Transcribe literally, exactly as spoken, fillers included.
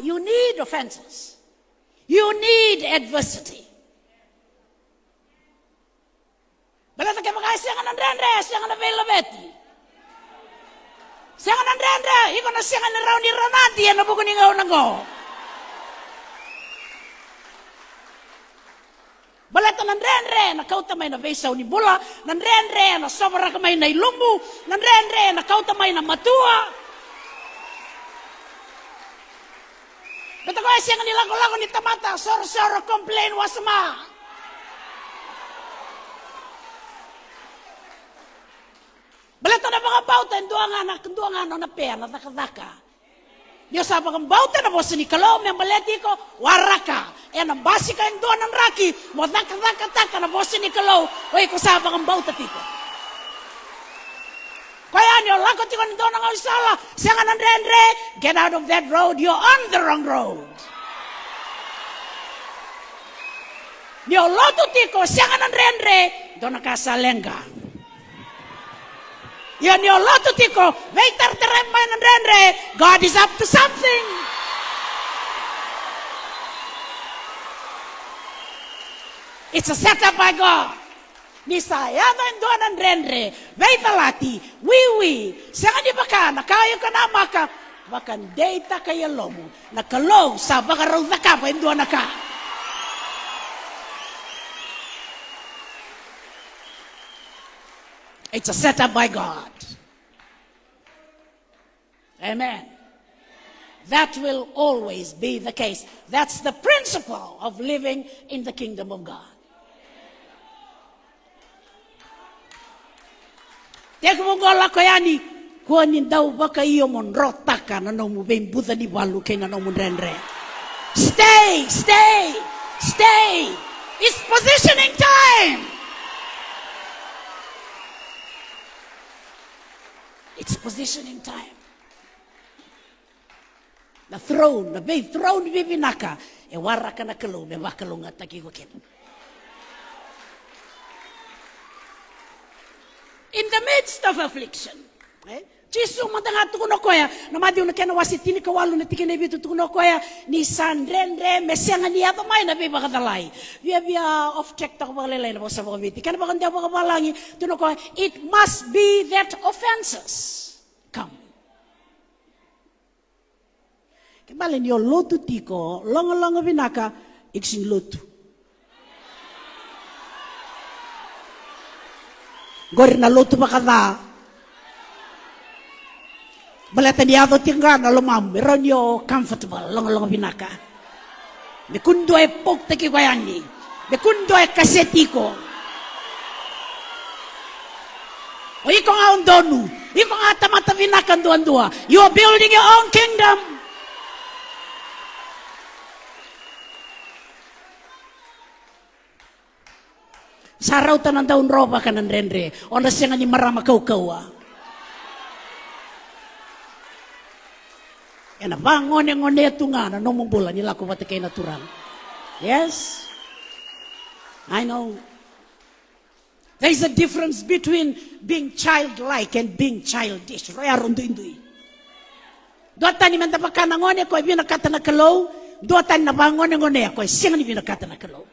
You need offenses. You need adversity. Baleta kevaka e sega na dredre, e sega na veilaveti. Sega na dredre, iko na sega ni rawa ni ranadi ena vuku ni gauna qo. Baleta na dredre ena kauta mai na veisau ni bula, na dredre ena sovaraka mai na ilumu, na dredre ena kauta mai na matua. Baleta koya e sega ni lakolako ni tamata, sorosoro, complain wasoma. Baleta na vakabauta e dua ga na, dua ga nona pea na cakacaka. Ni o sa vakabauta na vosa ni Kalou me baleti iko, waraka. Ena basika e dua na draki mo cakacakataka na vosa ni Kalou o iko sa vakabauta tiko. Koya ni o lako tiko ni dua na gaunisala, sega na dredre, get out of that road, you're on the wrong road. Ni o lotu tiko, sega na dredre, dua na ka sa leqa. Ia ni o lotu tiko, veitaratara mai na dredre, God is up to something. It's a setup by God. Ni sa yaco e dua na dredre, veicalati, wiwi, sega ni vaka na ka iko namaka, vakadeitaka e yalomu, na Kalou sa vakarau cakava e dua na ka. It's a setup by God. Amen. That will always be the case. That's the principle of living in the kingdom of God. Tekivu qo, lako yani, kua ni dau vakaio mo drotaka na nomu veibuca ni valu kei na nomu dredre. Stay, stay, stay. It's positioning time. It's positioning time. Na throne, na vei throne vivinaka e waraka na Kalou me vakalougatataki iko kina. In the midst of affliction, eh? Jisu mada ga tukuna o koya, na Maciu na kena wase tinikawalu na tikina e vitu, tukuna o koya ni sa dredre me sega ni yaco mai na veivakacalai. Viavia off track toka vakalailai na vosa vakaviti. Kena vakadewa vakavalagi, tukuna o koya, it must be that offenses come. Ke bale ni o lotu tiko, logologo vinaka, iko sini lotu. Qori na lotu vakaca. Baleta ni yaco tiko ga na lomamu, e rawa ni o comfortable, logologo vinaka. Me kua ni dua e pokitaki iko yani. Me kua ni dua e kaseti iko. O iko ga o donu. Iko ga tamata vinaka duadua. You are building your own kingdom. Sa rauta na dau drovaka na dredre, o na sega ni marama kaukauwa. Ena vagonegonea tu ga na nomu bula ni lako vata kei na Turaga. Yes. I know. There is a difference between being childlike and being childish. Rau ya rau duidui. Duatani meda vaka na gone ko e vinakata na Kalou, duatani na vagonegonea ko e sega ni vinakata na Kalou.